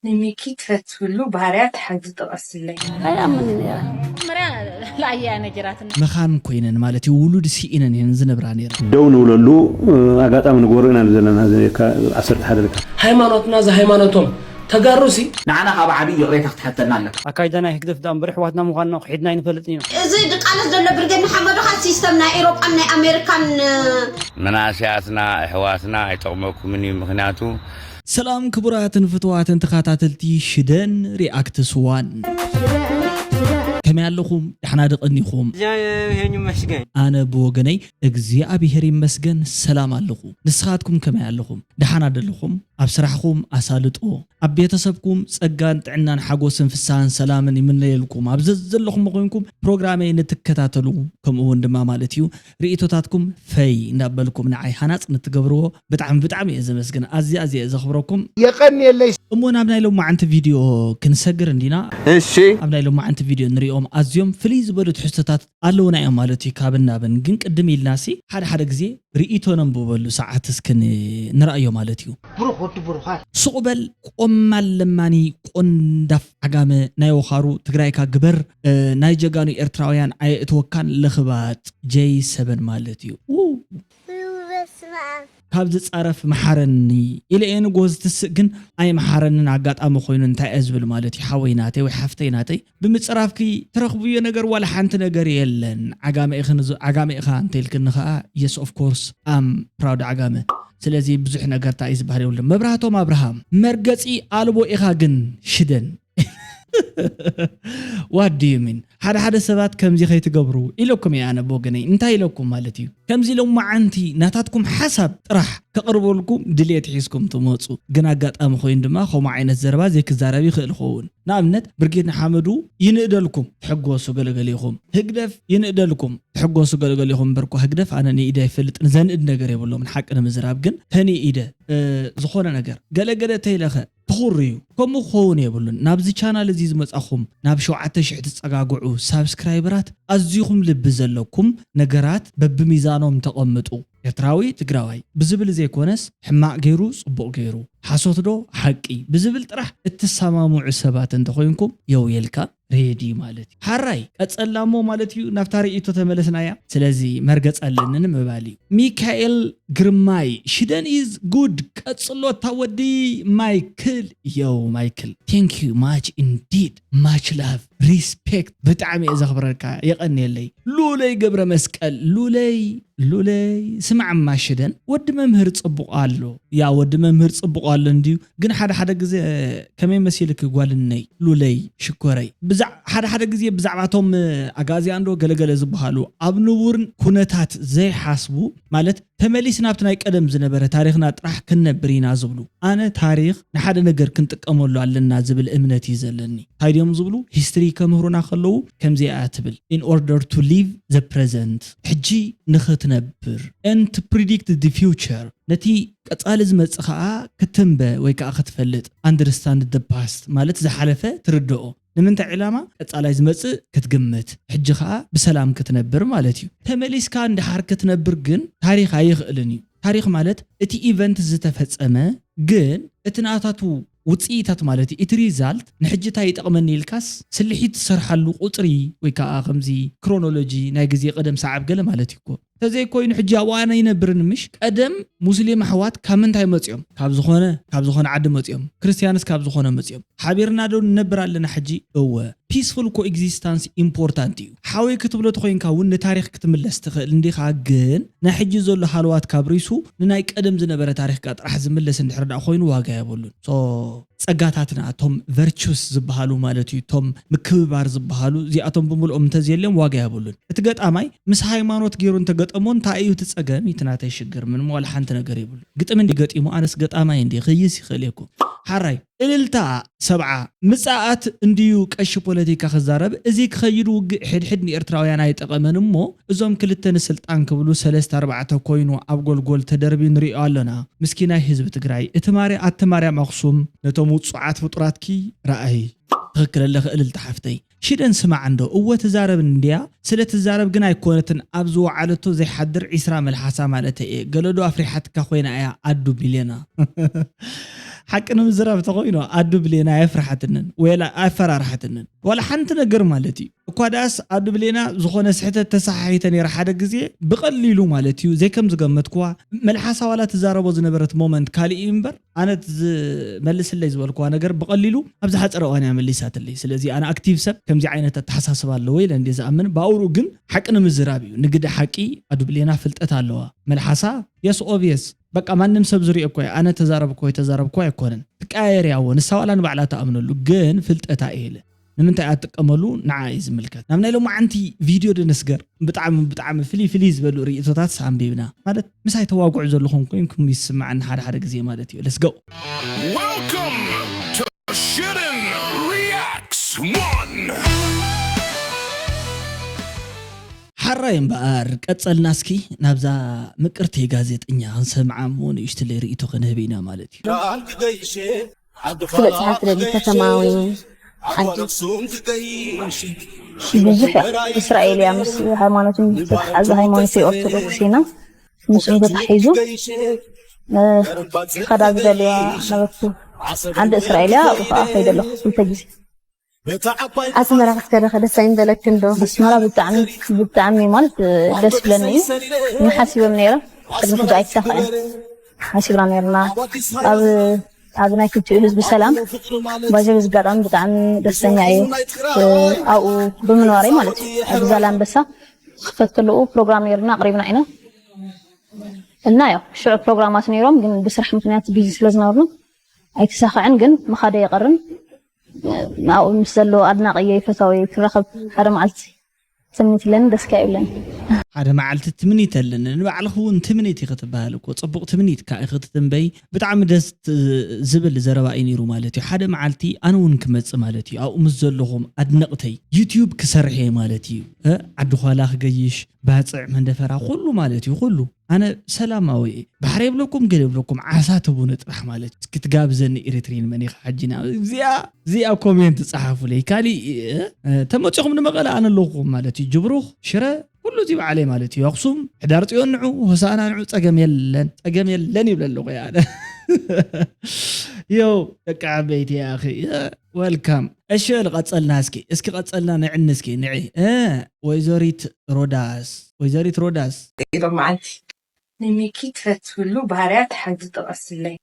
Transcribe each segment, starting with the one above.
ንሚኪ ትፈትውሉ ባህርያት ሓንቲ ጥቐስለይ። ኣይኣምንን እያ። መጀመርያ ለኣያ ነጊራትና። መኻን ኮይነን ማለት እዩ ውሉድ ስኢነን እየን ዝነብራ ነይረን። ደው ንብለሉ ኣጋጣሚ ንግበሮ ኢና ዘለና። ዓሰርተ ሓደ ደቂቕ። ሃይማኖትና እዚ ሃይማኖቶም ተጋሩ ሲ ንዓና ካብ ዓብዪ ይቕሬታ ክትሓተና ኣለካ። ኣካይዳ ናይ ህግደፍ ዳኣ እምበር ኣሕዋትና ምዃንና ክሒድና ኣይንፈልጥን ኢና። እዚ ድቃለስ ዘሎ ብርጌድ ንሓመዱ ካብ ሲስተም ናይ ኤሮጳን ናይ ኣሜሪካን መናእሰያትና ኣሕዋትና ኣይጠቕመኩምን እዩ። ምኽንያቱ ሰላም ክቡራትን ፍትዋትን ተኸታተልቲ ሽደን ሪኣክትስ ዋን፣ ከመይ ኣለኹም? ደሕና ድቐኒኹም? እግዚኣብሔር ይመስገን። ኣነ ብወገነይ እግዚኣብሔር ይመስገን ሰላም ኣለኹ። ንስኻትኩም ከመይ ኣለኹም? ደሓና ደለኹም? ኣብ ስራሕኹም ኣሳልጦ፣ ኣብ ቤተሰብኩም ጸጋን ጥዕናን ሓጎስን ፍስሃን ሰላምን ይምነየልኩም። ኣብ ዘዘለኹም ኮይንኩም ፕሮግራመይ ንትከታተሉ፣ ከምኡ እውን ድማ ማለት እዩ ርእይቶታትኩም ፈይ እንዳበልኩም ንዓይ ሃናጽ ንትገብርዎ ብጣዕሚ ብጣዕሚ እየ ዘመስግን። ኣዝየ ኣዝየ እየ ዘኽብረኩም። የቐንየለይ። እሞ ናብ ናይ ሎማዓንቲ ቪድዮ ክንሰግር እንዲና። እሺ። ኣብ ናይ ሎማዓንቲ ቪድዮ ንሪኦም ኣዝዮም ፍልይ ዝበሉ ትሕዝቶታት ኣለውና እዮም ማለት እዩ ካብን ናብን። ግን ቅድም ኢልናሲ ሓደ ሓደ ግዜ ርእይቶ ነንብበሉ ሰዓት እስኪ ን-፣ ንርኣዮ ማለት እዩ። ብሩኽ ወዲ ብሩኻት። ሱቕ በል ቆማል ለማኒ ቆንዳፍ ዓጋመ ናይ ወኻሩ ትግራይካ ግበር፣ እ፣ ናይ ጀጋኑ ኤርትራውያን ኣየእትወካን ለኽባጥ ጀይ ሰበን ማለት እዩ። ው። ካብ ዝጻረፍ መሓረኒ ኢለ እየ ንጎ ዝትስእ ግን ኣይመሓረንን። ኣጋጣሚ ኮይኑ እንታይ እየ ዝብል ማለት እዩ ሓወይ ናተይ ወይ ሓፍተይ ናተይ ብምጽራፍኪ ትረኽብዮ ነገር ዋላ ሓንቲ ነገር የለን። ዓጋመ ኢኺ ንዝ-፣ ዓጋመ ኢኻ እንተኢልክኒ ኸኣ yes of course I'm proud ዓጋመ። ስለዚ ብዙሕ ነገር እንታይ እዩ ዝበሃል የብሉን። መብራህቶም ኣብርሃም መርገጺ ኣልቦ ኢኻ ግን ሽደን። What do you mean? ሓደ ሓደ ሰባት ከምዚ ከይትገብሩ ኢለኩም እየ ኣነ ብወገነይ። እንታይ ኢለኩም ማለት እዩ? ከምዚ ኢሎም መዓንቲ ናታትኩም ሓሳብ ጥራሕ ከቕርበልኩም ድልየት ሒዝኩም ትመፁ። ግን ኣጋጣሚ ኮይኑ ድማ ከምኡ ዓይነት ዘረባ ዘይክዛረብ ይኽእል ይኸውን። ንኣብነት ብርጌድ ንሓመዱ ይንእደልኩም ትሕጎሱ ገለገሊኹም። ህግደፍ ይንእደልኩም ትሕጎሱ ገለገሊኹም። እምበርኳ ህግደፍ ኣነ ንኢደ ኣይፈልጥን ዘንእድ ነገር የብሎምን ሓቂ ንምዝራብ ግን ተንኢደ እ፣ ዝኾነ ነገር ገለገለ ተይለኸ ትኹሪ እዩ። ከምኡ ክኸውን የብሉን። ናብዚ ቻናል እዚ ዝመጻኹም ናብ ሸውዓተ ሽሕ ትጸጋግዑ ሳብስክራይበራት ኣዚኹም ልቢ ዘለኩም ነገራት በብሚዛኖም ተቐምጡ። ኤርትራዊ ትግራዋይ ብዝብል ዘይኮነስ ሕማቕ ገይሩ ጽቡቕ ገይሩ፣ ሓሶት ዶ ሓቂ ብዝብል ጥራሕ እትሰማምዑ ሰባት እንተኾይንኩም የውየልካ ሬዲ ማለት እዩ። ሓራይ ቀጸላሞ ማለት እዩ። ናብታ ርእይቶ ተመለስናያ። ስለዚ መርገጽ ኣለኒ ንምባል እዩ። ሚካኤል ግርማይ ሽደን is good ቀጽሎ እታ ወዲ ማይክል። Yo ማይክል thank you much indeed much love respect ብጣዕሚ እየ ዘኽብረካ የቐንየለይ። ሉለይ ገብረ መስቀል ሉለይ ሉለይ ስማዕማ ሽደን ወዲ መምህር ጽቡቕ ኣሎ። ያ ወዲ መምህር ጽቡቕ ኣሎ እንድዩ ግን ሓደ ሓደ ግዜ ከመይ መሲልኪ ጓልነይ ሉለይ ሽኮረይ ብዛ ሓደ ሓደ ግዜ ብዛዕባ እቶም ኣጋዝያን ዶ ገለገለ ዝበሃሉ ኣብ ንቡር ኩነታት ዘይሓስቡ ማለት ተመሊስና ኣብቲ ናይ ቀደም ዝነበረ ታሪኽና ጥራሕ ክንነብር ኢና ዝብሉ ኣነ ታሪኽ ንሓደ ነገር ክንጥቀመሉ ኣለና ዝብል እምነት እዩ ዘለኒ። እንታይ ድዮም ዝብሉ ሂስትሪ ከምህሩና ከለዉ ከምዚ እያ ትብል in order to live the present ሕጂ ንኽትነብር and to predict the future ነቲ ቀጻሊ ዝመጽእ ኸኣ ክትንበ ወይ ከኣ ክትፈልጥ understand the past ማለት ዝሓለፈ ትርድኦ ንምንታይ ዕላማ ቀጻላይ ዝመጽእ ክትግምት ሕጂ ኸኣ ብሰላም ክትነብር ማለት እዩ። ተመሊስካ እንድሓር ክትነብር ግን ታሪኽ ኣይኽእልን እዩ። ታሪኽ ማለት እቲ event ዝተፈጸመ ግን እቲ ናታቱ ውፅኢታት ማለት እዩ እቲ result ንሕጂ እንታይ ይጠቕመኒ ኢልካስ ስልሒት ትሰርሓሉ ቁፅሪ ወይ ከዓ ከምዚ chronology ናይ ግዜ ቀደም ሰዓብ ገለ ማለት እዩ እኮ እንተዘይኮይኑ ሕጂ ኣብኡ ኣነ ይነብርን ምሽ ቀደም ሙስሊም ኣሕዋት ካብ ምንታይ መፅኦም ካብ ዝኾነ ካብ ዝኾነ ዓዲ መፅኦም ክርስትያንስ ካብ ዝኾነ መፅኦም ሓቢርና ዶ ንነብር ኣለና ሕጂ እወ peaceful coexistence important እዩ ሓወይ ክትብሎ ተኮይንካ እውን ንታሪክ ክትምለስ ትኽእል እንዲኻ ግን ናይ ሕጂ ዘሎ ሃለዋት ካብ ሪሱ ንናይ ቀደም ዝነበረ ታሪክካ ጥራሕ ዝምለስ እንድሕር ዳ ኮይኑ ዋጋ የብሉን so ጸጋታትና እቶም virtues ዝበሃሉ ማለት እዩ እቶም ምክብባር ዝበሃሉ እዚኣቶም ብምልኦም እንተዝየልዮም ዋጋ የብሉን እቲ ገጣማይ ምስ ሃይማኖት ገይሩ እንተገጠሞ እንታይ እዩ እቲ ጸገም እቲ ናተይ ሽግር ምንም ዋላ ሓንቲ ነገር የብሉ ግጥሚ እንዲ ገጢሙ ኣነስ ገጣማይ እንዲ ክይስ ይኽእል እየ እኮ ሓራይ እልልታ ሰብዓ ምጽኣት እንድዩ ቀሺ ፖለቲካ ክዛረብ እዚ ክኸይድ ውግእ ሕድሕድ ንኤርትራውያን ኣይጠቐመን እሞ እዞም ክልተ ንስልጣን ክብሉ ሰለስተ ኣርባዕተ ኮይኑ ኣብ ጎልጎል ተደርብዩ ንሪኦ ኣሎና ምስኪናይ ህዝቢ ትግራይ እቲ ማርያ ኣቲ ማርያም ኣኽሱም ነቶም ውጹዓት ፍጡራትኪ ረኣይ ትኽክል ኣለኺ እልልታ ሓፍተይ ሽደን ስማዕ እንዶ እወ ትዛረብ እንድያ ስለ ትዛረብ ግን ኣይኮነትን ኣብ ዝወዓለቶ ዘይሓድር ዒስራ መልሓሳ ማለተይ እየ ገለዶ ኣፍሪሓትካ ኮይና እያ ኣዱ ቢልየና ሓቂ ንምዝራብ ተኾይኑ ኣዱ ብሌና ኣየፍርሓትንን ወላ ኣፈራርሓትንን ዋላ ሓንቲ ነገር ማለት እዩ። እኳ ደኣስ ኣዱ ብሌና ዝኾነ ስሕተት ተሰሓሒተ ነይራ ሓደ ግዜ ብቐሊሉ ማለት እዩ ዘይከም ዝገመትኩዋ መልሓሳ ዋላ ትዛረቦ ዝነበረት ሞመንት ካልእ እዩ እምበር ኣነ ዝመልስለይ ዝበልኩዋ ነገር ብቐሊሉ ኣብ ዝሓፀረ እዋን እያ መሊሳትለይ። ስለዚ ኣነ ኣክቲቭ ሰብ ከምዚ ዓይነት ኣተሓሳስባ ኣለዎ ኢለ እንደ ዝኣምን ብኣውሩ ግን ሓቂ ንምዝራብ እዩ። ንግደ ሓቂ ኣዱ ብሌና ፍልጠት ኣለዋ። መልሓሳ የስ ኦብየስ በቃ ማንም ሰብ ዝሪኦ እኮ እዩ። ኣነ ተዛረብኩ ወይ ተዛረብኩ ኣይኮነን ትቀያየር ያዎ ንሳ ዋላ ንባዕላ ተኣምነሉ ግን ፍልጠታ እየ ኢለ ንምንታይ ኣትጥቀመሉ ንዓ እዩ ዝምልከት። ናብ ናይ ሎማዓንቲ ቪድዮ ዶ ንስገር። ብጣዕሚ ብጣዕሚ ፍልይ ፍልይ ዝበሉ ርእቶታት ኣንቢብና ማለት ምሳይ ተዋግዑ ዘለኹም ኮይንኩም ይስማዓኒ ሓደ ሓደ ግዜ ማለት እዩ። Let's go። Welcome to Shitten Reacts one. ሓራይ እምበኣር ቀጸልና እስኪ ናብዛ ምቅርቲ ጋዜጠኛ ክንሰምዓ እሞ ንእሽትለይ ርእይቶ ክንህብ ኢና ማለት እዩ። ክበጽሓ ስለዚ ከተማዊ ዓዲ ብዙሕ እስራኤል እያ ምስ ሃይማኖትን ተተሓዚ ሃይማኖት ኦርቶዶክስ ኢና ምስኡ ተታሒዙ ከዳ ዝደልያ ነበርኩ ዓዲ እስራኤል እያ ኣብኡ ከዓ ከይደ ኣለኹ ክልተ ግዜ ኣስመራ ክትከደ ከደስ ኣይምበለክን ዶ ኣስመራ ብጣዕሚ ብጣዕሚ ማለት ደስ ይብለኒ እዩ ንሓሲቦም ነይረ ቅድሚ ክዳ ኣይተሳኽዐን ሓሲብና ነርና ኣብ ኣብ ናይ ክልቲኡ ህዝቢ ሰላም ባጀ ብዝጋጣሚ ብጣዕሚ ደስተኛ እየ ኣብኡ ብምንባረይ ማለት እዩ ኣብ ዛላንበሳ ክፈት ከለኡ ፕሮግራም ነርና ኣቅሪብና ኢና እና ያው ሽዑ ፕሮግራማት ነይሮም ግን ብስራሕ ምክንያት ቢዚ ስለዝነበርና ኣይተሳኽዐን ግን ምኻደ የቀርን ኣብኡ ምስ ዘሎ ኣድናቂ እየ ፈታዊ ክራኸብ ሓደ መዓልቲ ትምኒት ኣለኒ ደስካ ይብለኒ። ሓደ መዓልቲ ትምኒት ኣለኒ ንባዕልኺ እውን ትምኒት ኢኺ ትበሃል እኮ ፅቡቕ ትምኒት ከዓ ኢኺ ትትንበይ ብጣዕሚ ደስ ዝብል ዘረባ እዩ ነይሩ ማለት እዩ ሓደ መዓልቲ ኣነ እውን ክመፅእ ማለት እዩ ኣብኡ ምስ ዘለኹም ኣድነቕተይ ዩትዩብ ክሰርሕ እየ ማለት እዩ ዓዲ ኳላ ክገይሽ ባፅዕ መንደፈራ ኩሉ ማለት እዩ ኩሉ ኣነ ሰላማዊ እየ ባሕሪ የብለኩም ገለ የብለኩም ዓሳ ትቡኒ ጥራሕ ማለት እዩ እስኪ ትጋብዘኒ ኤሪትሪን መን ኢኻ ሕጂ ና እዚኣ እዚኣ ኮሜንት ጸሓፉለይ ካሊእ ተመፂኹም ንመቐለ ኣነ ኣለኹም ማለት እዩ ጅብሩኽ ሽረ ኩሉ እዚ በዓለይ ማለት እዩ ኣክሱም ሕዳር ፅዮን ንዑ ሆሳና ንዑ ፀገም የለን ፀገም የለን ይብለ ኣለኹ ኣነ ዮ ደቂ ዓበይቲ ኣኺ ወልካም እሺ ልቐፀልና እስኪ እስኪ ቀፀልና ንዕኒ እስኪ ንዒ ወይዘሪት ሮዳስ ወይዘሪት ሮዳስ ሎም መዓልቲ ንሚኪ ትፈትውሉ ባህርያት ሓንቲ ጥቐስለይ።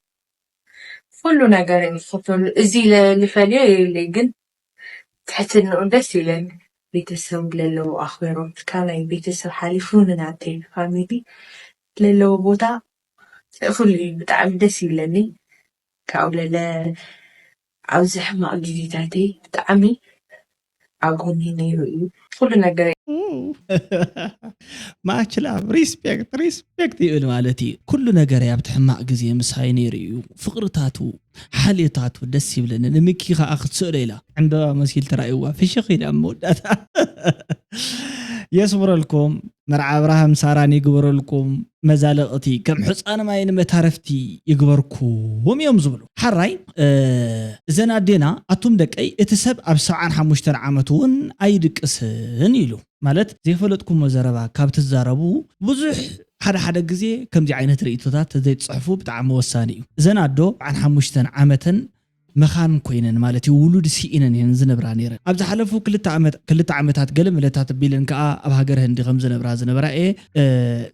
ኩሉ ነገር እየ ዝፈትወሉ። እዚ ኢለ ልፈልዮ የብለይ ግን ትሕትንኡ ደስ ይብለኒ። ቤተሰቡ ለለዎ ኣኽብሮት ካብ ናይ ቤተሰብ ሓሊፉ ንናተይ ፋሚሊ ለለዎ ቦታ ኩሉ እዩ ብጣዕሚ ደስ ይብለኒ። ካብኡ ለለ ኣብዚ ሕማቕ ግዜታተይ ብጣዕሚ ኣብ ጎኒ ነይሩ እዩ ኩሉ ነገረይ። ማች ላቭ ሪስፔክት ሪስፔክት ይብል ማለት እዩ። ኩሉ ነገረይ ኣብቲ ሕማቕ ግዜ ምሳይ ነይሩ እዩ። ፍቕርታቱ ሓልዮታቱ ደስ ይብለኒ። ንሚኪ ከኣ ክትስእሎ ኢላ ዕምበባ መሲል ተራእይዋ ፍሽኽ ኢላ ኣብ መወዳእታ የስምረልኩም። መርዓ ኣብርሃም ሳራን ይግበረልኩም መዛለቕቲ ከም ሕፃን ማይ ንመታረፍቲ ይግበርኩም እዮም ዝብሉ ሓራይ እዘን ኣዴና ኣቱም ደቀይ እቲ ሰብ ኣብ ሰብዓን ሓሙሽተን ዓመት እውን ኣይድቅስን ኢሉ ማለት ዘይፈለጥኩሞ ዘረባ ካብ ትዛረቡ ብዙሕ ሓደ ሓደ ግዜ ከምዚ ዓይነት ርእቶታት ተዘይትፅሕፉ ብጣዕሚ ወሳኒ እዩ እዘን ኣዶ ሰብዓን ሓሙሽተን ዓመተን መኻን ኮይነን ማለት እዩ ውሉድ ስኢነን እየን ዝነብራ ነይረን ኣብ ዝሓለፉ ክልተ ዓመታት ገለ መለታት ኣቢለን ከዓ ኣብ ሃገር ህንዲ ከም ዝነብራ ዝነበራ እየ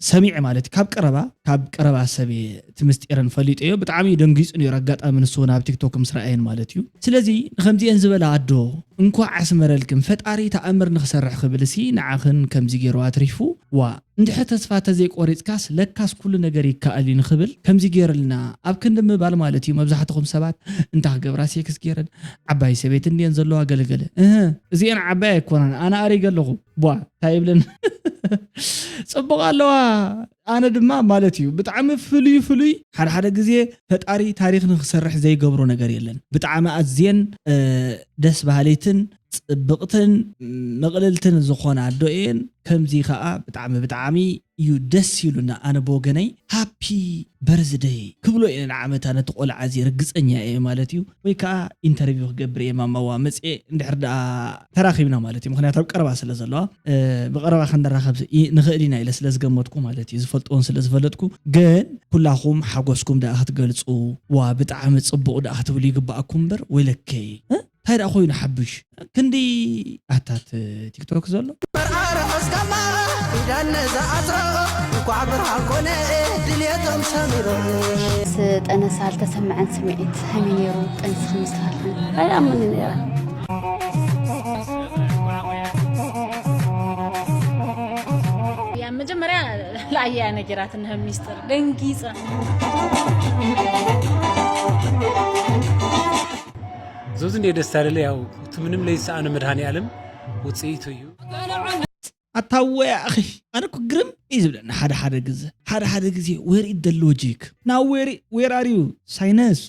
ሰሚዐ ማለት እዩ ካብ ቀረባ ካብ ቀረባ ሰብ እየ እቲ ምስጢረን ፈሊጠዮ ብጣዕሚ እዩ ደንጊፁ ነይሩ ኣጋጣሚ ንሱ እውን ኣብ ቲክቶክ ምስ ረኣየን ማለት እዩ ስለዚ ንከምዚአን ዝበላ ኣዶ እንኳዕ ኣስመረልክን ፈጣሪ ተኣምር ንክሰርሕ ክብል ሲ ንዓኽን ከምዚ ገይሩ ኣትሪፉ ዋ እንድሕር ተስፋ ተዘይቆሪፅካስ ለካስ ኩሉ ነገር ይከኣል እዩ ንክብል ከምዚ ገይርልና ኣብ ክንዲ ምባል ማለት እዩ መብዛሕትኹም ሰባት እንታ ክገብራ ሴክስ ገይረን ዓባይ ሰበይቲ እንድየን ዘለዋ ገለገለ እህ እዚአን ዓባይ ኣይኮናን ኣነ ኣሪገ ኣለኹ ቧ እንታይ ይብለን ፅቡቕ ኣለዋ ኣነ ድማ ማለት እዩ ብጣዕሚ ፍሉይ ፍሉይ ሓደ ሓደ ግዜ ፈጣሪ ታሪክ ንክሰርሕ ዘይገብሮ ነገር የለን ብጣዕሚ ኣዝየን ደስ ባህሊትን ጽብቕትን ምቕልልትን ዝኾና ኣዶ እየን። ከምዚ ከኣ ብጣዕሚ ብጣዕሚ እዩ ደስ ኢሉና። ኣነ ብወገነይ ሃፒ በርዝደይ ክብሎ እየ ንዓመታ ነቲ ቆልዓ እዚ ርግጸኛ እየ ማለት እዩ። ወይ ከኣ ኢንተርቪው ክገብር እየ ማማዋ መጽኤ እንድሕር ደኣ ተራኺብና ማለት እዩ። ምኽንያቱ ኣብ ቀረባ ስለ ዘለዋ፣ እ፣ ብቐረባ ክንራኸብ ኢ-፣ ንኽእል ኢና ኢለ ስለ ዝገመትኩ ማለት እዩ። ዝፈልጥዎን ስለ ዝፈለጥኩ፣ ግን ኩላኹም ሓጎስኩም ደኣ ክትገልጹ፣ ዋ ብጣዕሚ ጽቡቕ ደኣ ክትብሉ ይግባኣኩም እምበር፣ ወይለከይ፣ እ? እንታይ ደኣ ኮይኑ ሓብሽ? ክንዲ ኣታት ቲክቶክ ዘሎ? መርዓ ርሑስ ጋማ ኢዳን ነዛ ኣስሮ እንኳዕ ብርሃን ኮነ ድልየቶም ሰሚሩ። ስጠነሳ ዝተሰምዐን ስምዒት ከመይ ነይሩ? ጠኒስኺ ምስ ተሃልኸን? ኣይኣምንን ነይረ። ያ መጀመርያ ለኣያ ነጊራትኒ ከም ሚስጥር ደንጊጸ። ዞዚ እንደ ደስ አይደለ ያው እቲ ምንም ለይሰኣነ መድኃኔ ዓለም ውፅኢቱ እዩ። ኣታ ወይ ኣኺ፣ ኣነ እኮ ግርም እዩ ዝብለኒ ሓደ ሓደ ግዜ። ሓደ ሓደ ግዜ፣ where is the logic? Now where, where are you? Science?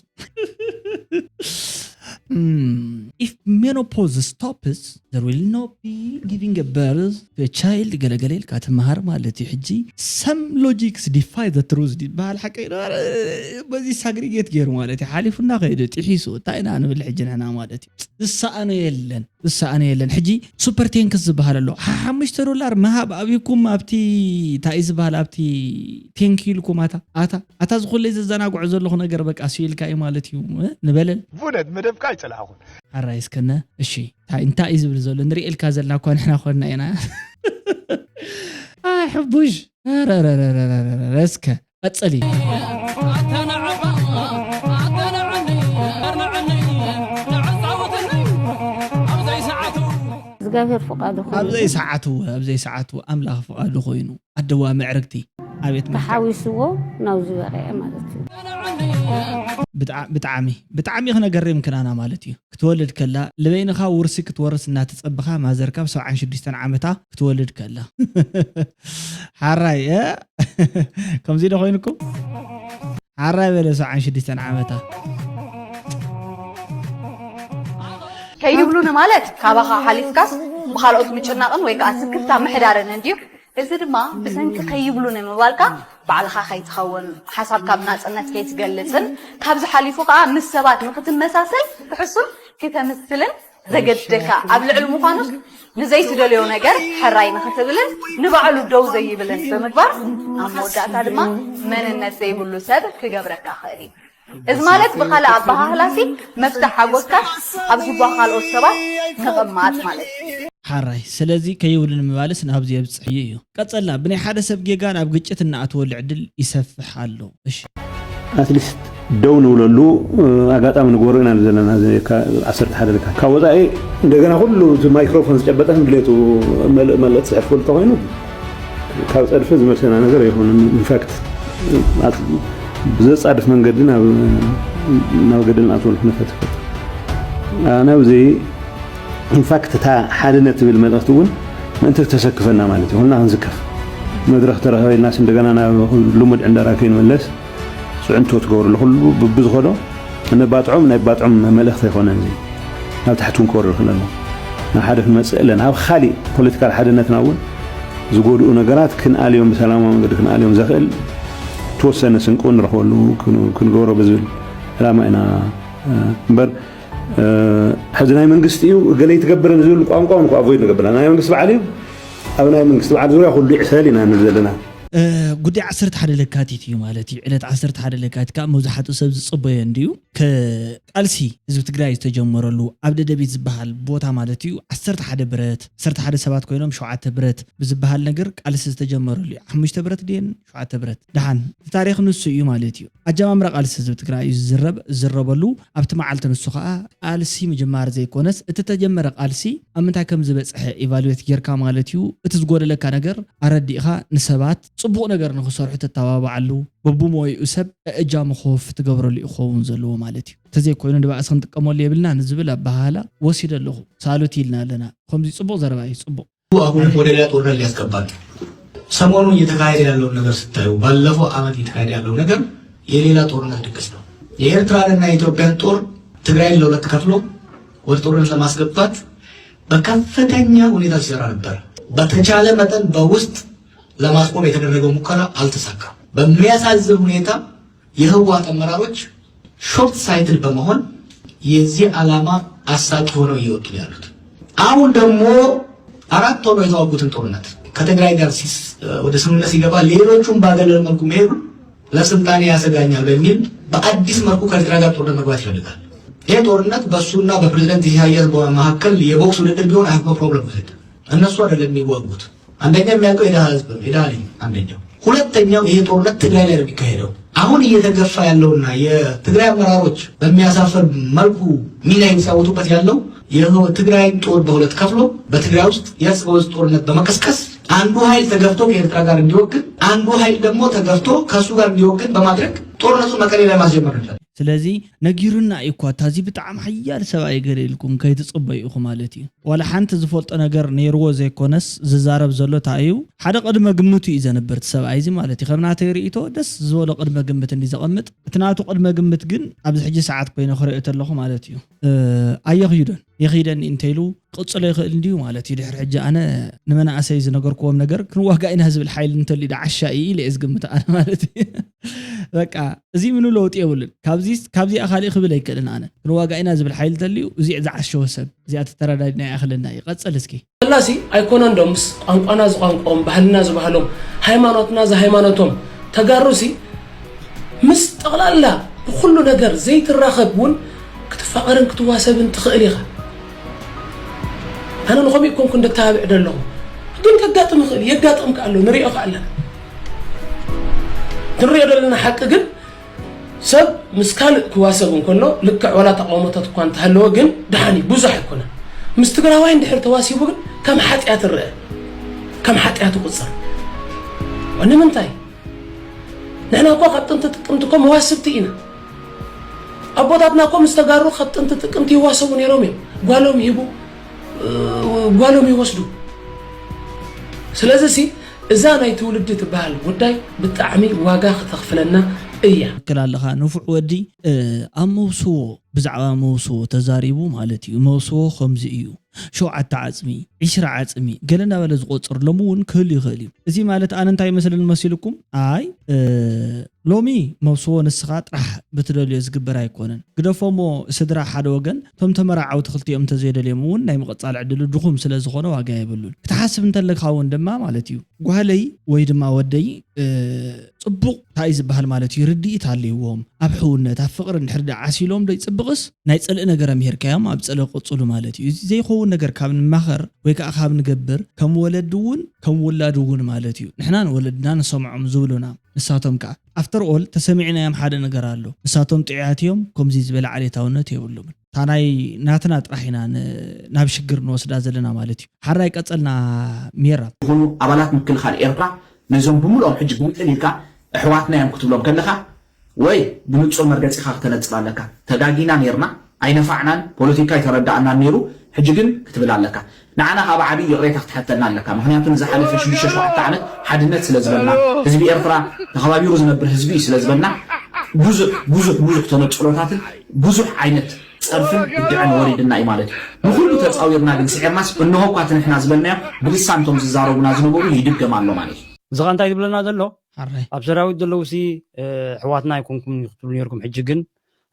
Mm, if menopause stops, there will not be giving a birth to a child ገለገለ ኢልካ ትመሃር ማለት እዩ። ሕጂ some logics defy the truth ዝበሃል ሓቂ በዚ ሳግሪጌት ገይሩ ማለት እዩ። ሓሊፉና ከይዱ ጥሒሱ እንታይ ኢና ንብል ሕጂ ንሕና ማለት እዩ። ዝሰኣኖ የለን፣ ዝሰኣኖ የለን። ሕጂ ሱፐር ቴንክስ ዝበሃል ኣሎ። ሓሙሽተ ዶላር ምሃብ ኣብይኩም ኣብቲ እንታይ እዩ ዝበሃል ኣብቲ ቴንክ ኢልኩም ኣታ ኣታ ኣታ ዝኹለይ ዘዘናግዖ ዘለኹ ነገር በቃ ስኢልካ እዩ ማለት እዩ። እ? ንበለል። ብእውነት መደብካ ኣይጸላእኹን። ሓራይ እስከነ እሺ እንታይ እንታይ እዩ ዝብል ዘሎ ንርእየልካ ዘለና እኳ ንሕና ኮንና ኢና። ኣይ ሕቡሽ። ረረረረረረ እስከ ቀጽሊ። እግዚኣብሔር ፍቓዱ ኮይኑ። ኣብ ዘይሰዓቱ ኣብ ዘይሰዓቱ ኣምላኽ ፍቓዱ ኮይኑ ኣደዋ ምዕርግቲ ኣቤት መልክዕ። ተሓዊስዎ ናብዚ በቕዐ ማለት እዩ። ብጣ- ብጣዕሚ ብጣዕሚ ክነገርም ክናና ማለት እዩ ክትወልድ ከላ ልበይንኻ ውርሲ ክትወርስ እናተጸብኻ ማዘርካ ብ ሰብዓን ሽዱሽተን ዓመታ ክትወልድ ከላ ሓራይ እ? ከምዚ ዶ ኮይንኩም ሓራይ በለ ሰብዓን ሽዱሽተን ዓመታ ከይብሉኒ ማለት ካባኻ ሓሊፍካስ ብኻልኦት ምጭናቕን ወይ ከዓ ስክፍታ ምሕዳርን እንድዩ። እዚ ድማ ብሰንኪ ከይብሉኒ ምባልካ ባዕልኻ ከይትኸውን፣ ሓሳብካ ብናፅነት ከይትገልፅን ካብዚ ሓሊፉ ከዓ ምስ ሰባት ንክትመሳሰል ብሕሱም ክተምስልን ዘገድደካ ኣብ ልዕሊ ምዃኑስ ንዘይትደልዮ ነገር ሕራይ ንክትብልን ንባዕሉ ደው ዘይብልን ብምግባር ኣብ መወዳእታ ድማ መንነት ዘይብሉ ሰብ ክገብረካ ክእል እዩ። እዚ ማለት ብኻልእ ኣበሃህላሲ መፍትሕ ሓጎስካ ኣብ ጅባ ካልኦት ሰባት ምቕማጥ ማለት እዩ። ሓራይ ስለዚ ከይብሉኒ ምባልስ ናብዚ የብፅሕ እዩ እዩ ቀፀልና ብናይ ሓደ ሰብ ጌጋ ናብ ግጭት እናኣተወሉ ዕድል ይሰፍሕ ኣሎ እሺ ኣትሊስት ደው ንብለሉ ኣጋጣሚ ንግበሮ ኢና ዘለና ዓሰርተ ሓደ ልካ ካብ ወፃኢ እንደገና ኩሉ እቲ ማይክሮፎን ዝጨበጠ ከም ድሌቱ መልእ መልእ ትፅሕፍ ክብል ተኮይኑ ካብ ፀድፊ ዝመልሰና ነገር ኣይኮነን ኢንፋክት ብዘፃድፍ መንገዲ ናብ ገደል ንኣትወሉ ኩነታት ይፈጥር ኣነ ኣብዚ ኢንፋክት እታ ሓድነት ትብል መልእክቲ እውን ምእንቲ ክተሰክፈና ማለት እዩ ኩልና ክንስከፍ መድረክ ተረኸበ ኢልናስ እንደገና ናብ ልሙድ ዕንደራ ከይንምለስ ፅዕንቶ ትገብርሉ ኩሉ ብብዝኸዶ ነባጥዖም ናይ ባጥዖም መልእኽቲ ኣይኮነን እዚ ናብ ታሕቲ እውን ክወርድ ክእል ኣለዎ ናብ ሓደ ክንመፅእ ኣለና ኣብ ካሊእ ፖለቲካል ሓድነትና እውን ዝጎድኡ ነገራት ክንኣልዮም ብሰላማዊ መንገዲ ክንኣልዮም ዘኽእል ተወሰነ ስንቂ እውን ንረኽበሉ ክንገብሮ ብዝብል ዕላማ ኢና እምበር ሕዚ ናይ መንግስቲ እዩ ገለይ ትገብረን ዝብል ቋንቋ እውን ኣቮይድ ንገብር ናይ መንግስቲ በዓል እዩ ኣብ ናይ መንግስቲ በዓል ዙርያ ኩሉ ይዕሰል ኢና ንብል ዘለና ጉዳይ ዓሰርተ ሓደ ለካቲት እዩ ማለት እዩ። ዕለት ዓሰርተ ሓደ ለካቲት ከዓ መብዛሕትኡ ሰብ ዝፅበዮ እንድዩ። ቃልሲ ህዝቢ ትግራይ ዝተጀመረሉ ኣብ ደደቢት ዝበሃል ቦታ ማለት እዩ። ዓሰርተ ሓደ ብረት፣ ዓሰርተ ሓደ ሰባት ኮይኖም ሸውዓተ ብረት ብዝበሃል ነገር ቃልሲ ዝተጀመረሉ እዩ። ሓሙሽተ ብረት ድየን ሸውዓተ ብረት ደሓን እቲ ታሪክ ንሱ እዩ ማለት እዩ። ኣጀማምራ ቃልሲ ህዝቢ ትግራይ እዩ ዝዝረብ ዝዝረበሉ ኣብቲ መዓልቲ ንሱ ከዓ ቃልሲ ምጅማር ዘይኮነስ እቲ ተጀመረ ቃልሲ ኣብ ምንታይ ከም ዝበፅሐ ኢቫሉዌት ጌርካ ማለት እዩ። እቲ ዝጎደለካ ነገር ኣረዲእኻ ንሰባት ፅቡቕ ነገር ንኽሰርሑ ተተባብዓሉ በብሞይኡ ሰብ እጃሙ ክወፊ ትገብረሉ እዩ ክኸውን ዘለዎ ማለት እዩ። እንተዘይኮይኑ ንባእሲ ክንጥቀመሉ የብልናን ዝብል ኣበሃህላ ወሲደ ኣለኹ። ሳሉት ኢልና ኣለና። ከምዚ ፅቡቕ ዘረባ እዩ። ፅቡቕ። አሁንም ወደ ሌላ ጦርነት ሊያስገባን ሰሞኑን እየተካሄደ ያለውን ነገር ስታዩ ባለፈው አመት እየተካሄደ ያለው ነገር የሌላ ጦርነት ድግስ ነው። የኤርትራንና የኢትዮጵያን ጦር ትግራይን ለሁለት ከፍሎ ወደ ጦርነት ለማስገባት በከፍተኛ ሁኔታ ሲሰራ ነበር። በተቻለ መጠን በውስጥ ለማስቆም የተደረገው ሙከራ አልተሳካም። በሚያሳዝን ሁኔታ የህወሓት አመራሮች ሾርት ሳይትድ በመሆን የዚህ ዓላማ አሳቂ ሆነው እየወጡ ነው ያሉት። አሁን ደግሞ አራት ወር የተዋጉትን ጦርነት ከትግራይ ጋር ሲስ- ወደ ስምምነት ሲገባ ሌሎቹን ባገለለ መልኩ መሄዱ ለስልጣኔ ያሰጋኛል በሚል በአዲስ መልኩ ከኤርትራ ጋር ጦርነት መግባት ይፈልጋል። ይህ ጦርነት በእሱና በፕሬዝዳንት ኢሳያስ መካከል የቦክስ ውድድር ቢሆን አህመ ፕሮብለም ውስድ እነሱ አይደለም የሚዋጉት። አንደኛ የሚያውቀው የድሃ ህዝብ ነው፣ የድሃ ልጅ አንደኛው። ሁለተኛው ይሄ ጦርነት ትግራይ ላይ ነው የሚካሄደው። አሁን እየተገፋ ያለውና የትግራይ አመራሮች በሚያሳፍር መልኩ ሚና የሚጫወቱበት ያለው የትግራይን ጦር በሁለት ከፍሎ በትግራይ ውስጥ የእርስ በርስ ጦርነት በመቀስቀስ አንዱ ኃይል ተገፍቶ ከኤርትራ ጋር እንዲወግን፣ አንዱ ኃይል ደግሞ ተገፍቶ ከእሱ ጋር እንዲወግን በማድረግ ጦርነቱን መቀሌ ላይ ማስጀመር ነው። ስለዚ ነጊሩና እዩ እኳ፣ እታ እዚ ብጣዕሚ ሓያል ሰብኣይ ገለ ኢልኩም ከይትጽበዩ ኢኹ ማለት እዩ። ዋላ ሓንቲ ዝፈልጦ ነገር ነይርዎ ዘይኮነስ ዝዛረብ ዘሎ እታ እዩ፣ ሓደ ቅድመ ግምቱ እዩ ዘንብር እቲ ሰብኣይ እዚ ማለት እዩ። ከም ናተይ ርእይቶ ደስ ዝበሎ ቅድመ ግምት እንዲ ዘቐምጥ፣ እቲ ናቱ ቅድመ ግምት ግን ኣብዚ ሕጂ ሰዓት ኮይነ ክርእዮ ተለኹ ማለት እዩ። ኣየኽይዶን የኽይደኒ እንተኢሉ ክቕጽሎ ይኽእል እንድዩ ማለት እዩ። ድሕሪ ሕጂ ኣነ ንመናእሰይ ዝነገርክዎም ነገር ክንዋጋእ ኢና ዝብል ሓይሊ እንተልዩ ዶ ዓሻ እዩ ኢለ እየ ዝግምት ኣነ ማለት እዩ። በቃ እዚ ምኑ ለውጢ የብሉን። ካብዚ ካብዚኣ ካሊእ ክብል ኣይክእልን ኣነ። ክንዋጋእ ኢና ዝብል ሓይሊ እንተልዩ እዚዕ ዝዓሸወ ሰብ እዚኣ ተተረዳድና ይኣኽለና እዩ። ቀጽል እስኪ። ላሲ ኣይኮነን ዶ ምስ ቋንቋና ዝቋንቋኦም ባህልና ዝባህሎም ሃይማኖትና ዝሃይማኖቶም ተጋሩሲ ምስ ጠቕላላ ብኩሉ ነገር ዘይትራኸብ እውን ክትፋቐርን ክትዋሰብን ትኽእል ኢኻ። ኣነ ንኸምኡ ይኮንኩ እንደተባብዕ ደለኹ ግን ከጋጥም ይኽእል የጋጥም ከኣሎ ንሪኦ ከኣለና ንሪኦ ዘለና ሓቂ ግን ሰብ ምስ ካልእ ክዋሰብ እንከሎ ልክዕ ዋላ ተቃውሞታት እኳ እንተሃለወ ግን ደሓን እዩ ብዙሕ ኣይኮነን ምስ ትግራዋይ እንድሕር ተዋሲቡ ግን ከም ሓጢኣት ይረአ ከም ሓጢኣት ይቁፀር ንምንታይ ንሕና እኳ ካብ ጥንቲ ጥቅምቲ እኮ መዋስብቲ ኢና ኣቦታትና እኮ ምስ ተጋሩ ካብ ጥንቲ ጥቅምቲ ይዋሰቡ ነይሮም እዮም ጓሎም ይህቡ ጓሎም ይወስዱ ስለዚ ሲ እዛ ናይ ትውልዲ ትበሃል ጉዳይ ብጣዕሚ ዋጋ ክተኽፍለና እያ። ትክክል ኣለኻ ንፉዕ ወዲ ኣብ መውስዎ ብዛዕባ መውስዎ ተዛሪቡ ማለት እዩ መውስዎ ከምዚ እዩ ሸውዓተ ዓፅሚ ዒስራ ዓፅሚ ገለ እናበለ ዝቆፅር ሎሚ እውን ክህሉ ይኽእል እዩ እዚ ማለት ኣነ እንታይ ይመስለኒ መሲልኩም ኣይ ሎሚ መውስዎ ንስኻ ጥራሕ ብትደልዮ ዝግበር ኣይኮነን ግደፎሞ ስድራ ሓደ ወገን እቶም ተመራዓውቲ ክልቲኦም እንተዘይደልዮም እውን ናይ ምቕፃል ዕድሉ ድኹም ስለ ዝኾነ ዋጋ የብሉን ክትሓስብ እንተለካ እውን ድማ ማለት እዩ ጓለይ ወይ ድማ ወደይ ፅቡቕ እንታይ እዩ ዝበሃል ማለት እዩ ርድኢት ኣለዎም ኣብ ሕውነት ኣብ ፍቕሪ እንድሕር ደኣ ዓሲሎም ዶ ይፅብቕስ ናይ ፅልኢ ነገር ኣምሂርካዮም ኣብ ፅልኢ ቅፅሉ ማለት እዩ እዚ ዘይኸውን ነገር ካብ ንማኸር ወይ ከዓ ካብ ንገብር ከም ወለዲ እውን ከም ውላድ እውን ማለት እዩ ንሕና ንወለድና ንሰምዖም ዝብሉና ንሳቶም ከዓ after all ተሰሚዕናዮም ሓደ ነገር ኣሎ ንሳቶም ጥዑያት እዮም ከምዚ ዝበለ ዓሌታውነት የብሎምን እታ ናይ ናትና ጥራሕ ኢና ናብ ሽግር ንወስዳ ዘለና ማለት እዩ ሓራይ ቀፀልና ሜራ ይኹኑ ኣባላት ምክልኻል ኤርትራ ነዞም ብምልኦም ሕጂ ግምጥል ኢልካ ኣሕዋትና እዮም ክትብሎም ከለኻ ወይ ብንጹር መርገጺኻ ክተነጽር ኣለካ። ተጋጊና ኔርና፣ ኣይነፋዕናን፣ ፖለቲካ ኣይተረዳኣናን ኔሩ፣ ሕጂ ግን ክትብል ኣለካ። ንዓና ካብ ዓቢ ይቕሬታ ክትሓተና ኣለካ። ምኽንያቱ ንዝሓለፈ ሽዱሽተ ሸውዓተ ዓመት ሓድነት ስለ ዝበልና፣ ህዝቢ ኤርትራ ተኸባቢሩ ዝነብር ህዝቢ እዩ ስለ ዝበልና ብዙሕ ብዙሕ ብዙሕ ተነጽሎታትን ብዙሕ ዓይነት ጸርፍን ብድዐን ወሪድና እዩ ማለት እዩ። ንኹሉ ተጻዊርና ግን ስዒርናስ እንሆ እኳ እቲ ንሕና ዝበልናዮ ብልሳን እቶም ዝዛረቡና ዝነበሩ ይድገም ኣሎ ማለት እዩ። እዚ ኸ እንታይ ዝብለና ዘሎ? ሓራይ ኣብ ሰራዊት ዘለውሲ ኣሕዋትና ኣይኮንኩምን ክትብሉ ነርኩም ሕጂ ግን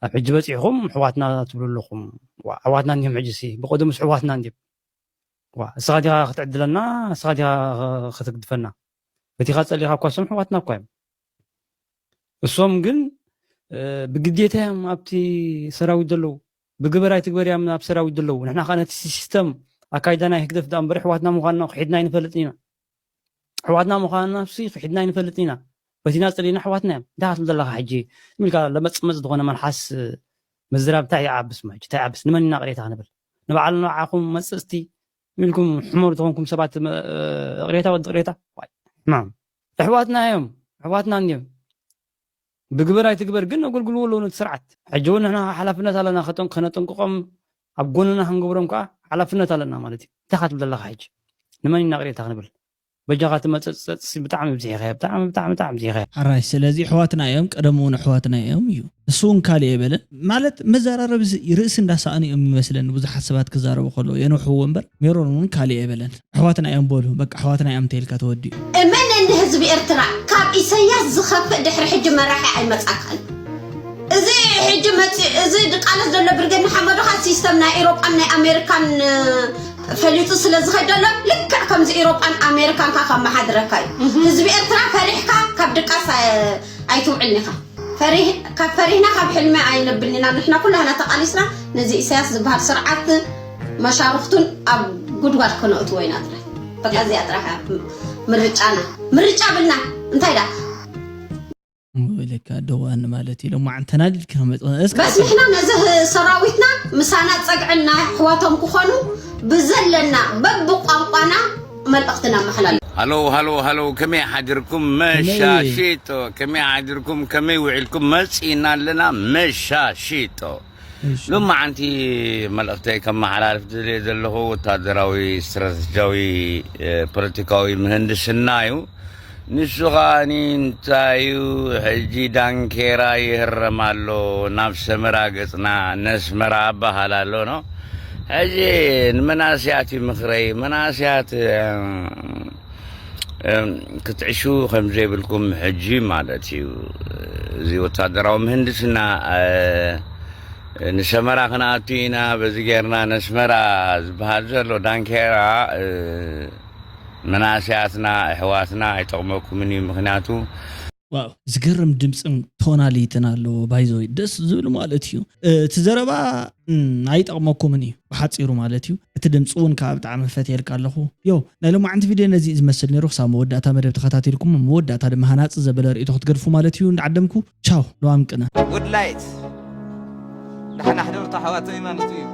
ኣብ ሕጂ በፂሕኹም ኣሕዋትና ትብሉ ኣለኹም ኣሕዋትና እንዲም ሕጂ ሲ ብቀደሙስ ኣሕዋትና እንዲም እስኻ ዲኻ ክትዕድለና እስኻ ዲኻ ከተግድፈና በቲኻ ፀሊኻ እኳ እሶም ኣሕዋትና እኳ እዮም እሶም ግን ብግዴታ እዮም ኣብቲ ሰራዊት ዘለዉ ብግበር ኣይትግበር እዮም ኣብ ሰራዊት ዘለዉ ንሕና ከዓ ነቲ ሲስተም ኣካይዳና ህግደፍ ዳ እምበር ኣሕዋትና ምዃንና ክሒድና ኣይንፈልጥን ኢና ኣሕዋትና ምዃንና ሲ ክሒድና ኣይንፈልጥን ኢና በቲና ፀሊእና ኣሕዋትና እዮም እንታይ ክትብል ዘለካ ሕጂ ኢልካ ለመፅመፅ ዝኾነ መልሓስ ምዝራብ እንታይ ይዓብስ ማ እንታይ ይዓብስ ንመን ኢና ቅሬታ ክንብል ንባዕሉ ንባዕኹም መፅፅቲ ኢልኩም ሕሙር ዝኾንኩም ሰባት ቅሬታ ወዲ ቅሬታ ሕማም ኣሕዋትና እዮም ኣሕዋትና እንዲዮም ብግበር ኣይትግበር ግን ኣገልግልዎ ኣለዉ ነቲ ስርዓት ሕጂ እውን ንሕና ሓላፍነት ኣለና ከነጠንቅቆም ኣብ ጎንና ክንገብሮም ከዓ ሓላፍነት ኣለና ማለት እዩ እንታይ ካትብል ዘለካ ሕጂ ንመን ኢና ቅሬታ ክንብል በጃኻ ትመፀፅፀፅሲ ብጣዕሚ ብዚሕኻዮ፣ ብጣዕሚ፣ ብጣዕሚ፣ ብጣዕሚ ብዚሕኻዮ። ሕራይ፣ ስለዚ ኣሕዋትና እዮም፣ ቀደም እውን ኣሕዋትና እዮም እዩ። ንሱ እውን ካልእ ኣይበለን። ማለት መዘራረቢ ዝ-፣ ርእሲ እንዳሰኣኑ እዮም ይመስለኒ ብዙሓት ሰባት ክዛረቡ ከለዉ የንውሕዎ እምበር፣ ሜሮን እውን ካልእ ኣይበለን። ኣሕዋትና እዮም በሉ፣ በቃ ኣሕዋትና እዮም እንተኢልካ ተወዲኡ። እመነኒ ህዝቢ ኤርትራ፣ ካብ ኢሰያስ ዝኸፍእ ድሕሪ ሕጂ መራሒ ኣይመጻካን። እዚ ሕጂ መጺ-፣ እዚ ድቃለስ ዘሎ ብርጌድ ንሓመዱ ኸኣ ሲስተም ናይ ኤውሮጳን ናይ ኣሜሪካን፣ እ፣ ፈሊጡ ስለ ዝኸድ ዘሎ፣ ልክዕ ከምዚ ኤውሮጳን ኣሜሪካን ከኣ ከመሓድረካ እዩ። ህዝቢ ኤርትራ ፈሪሕካ ካብ ድቃስ ኣይ-፣ ኣይትውዕልን ኢኻ። ፈሪህ-፣ ካብ ፈሪህና ካብ ሕልሚ ኣይነብልን ኢና። ንሕና ኩላህና ተቓሊስና ነዚ ኢሳያስ ዝበሃል ስርዓት መሻርኽቱን ኣብ ጉድጓድ ከነእትዎ ኢና ጥራይ። በቃ እዚኣ ጥራሕ እያ ምርጫና። ምርጫ ብልና። እንታይ ዳ? ወይለካ ደዋኒ ማለት እዩ። ሎማዓንቲ ተናዲድካ መጽ-፣ እስካ በስ ንሕና ነዚ ህ-፣ ሰራዊትና ምሳና ጸግዕና ኣሕዋቶም ክኾኑ ብዘለና በብቋንቋና መልእኽትና ኣመሓላልፍ። ሃሎ፣ ሃሎ፣ ሃሎ፣ ከመይ ሓዲርኩም? ከመይ? መሻሺጦ፣ ከመይ ሓዲርኩም? ከመይ ውዒልኩም? መጺእና ኣለና፣ መሻሺጦ። እሺ። ሎማዓንቲ መልእኽተይ ከመሓላልፍ ዝደልየ ዘለኹ ወታደራዊ ስትራተጂያዊ፣ እ፣ ፖለቲካዊ ምህንድስና እዩ። ንሱ ኸኣኒ እንታይ እዩ፣ ሕጂ ዳንኬራ ይህረም ኣሎ፣ ናብ ሰመራ ገጽና ነስመራ ኣበሃል ኣሎ ነው። ሕጂ ንመናእሰያት እዩ ምኽረይ። መናእሰያት፣ እም፣ እም፣ ክትዕሹ ከም ዘይብልኩም ሕጂ ማለት እዩ። እዚ ወታደራዊ ምህንድስና፣ እ፣ ንሰመራ ክንኣቱ ኢና፣ በዚ ጌርና ነስመራ ዝበሃል ዘሎ ዳንኬራ፣ እ፣ መናእሰያትና፣ ኣሕዋትና ኣይጠቕመኩምን እዩ። ምኽንያቱ ዋው፣ ዝገርም ድምጽን ቶናሊትን ኣለዎ። ባይዘወይ ደስ ዝብል ማለት እዩ። እቲ ዘረባ፣ እም፣ ኣይጠቕመኩምን እዩ ብሓጺሩ ማለት እዩ። እቲ ድምጺ እውን ከዓ ብጣዕሚ ፈትየልካ ኣለኹ። ዮ፣ ናይ ሎማዓንቲ ቪድዮ ነዚ እዩ ዝመስል ነይሩ። ክሳብ መወዳእታ መደብ ተኸታቲልኩም፣ መወዳእታ ድማ ሃናጺ ዘበለ ርእይቶ ክትገድፉ ማለት እዩ። እንዳዓደምኩ፣ ቻው፣ ለዋም ቅነ። ጉድ ላይት። ደሓን ኣሕደሩ ኣሕዋተይ ማለት እዩ።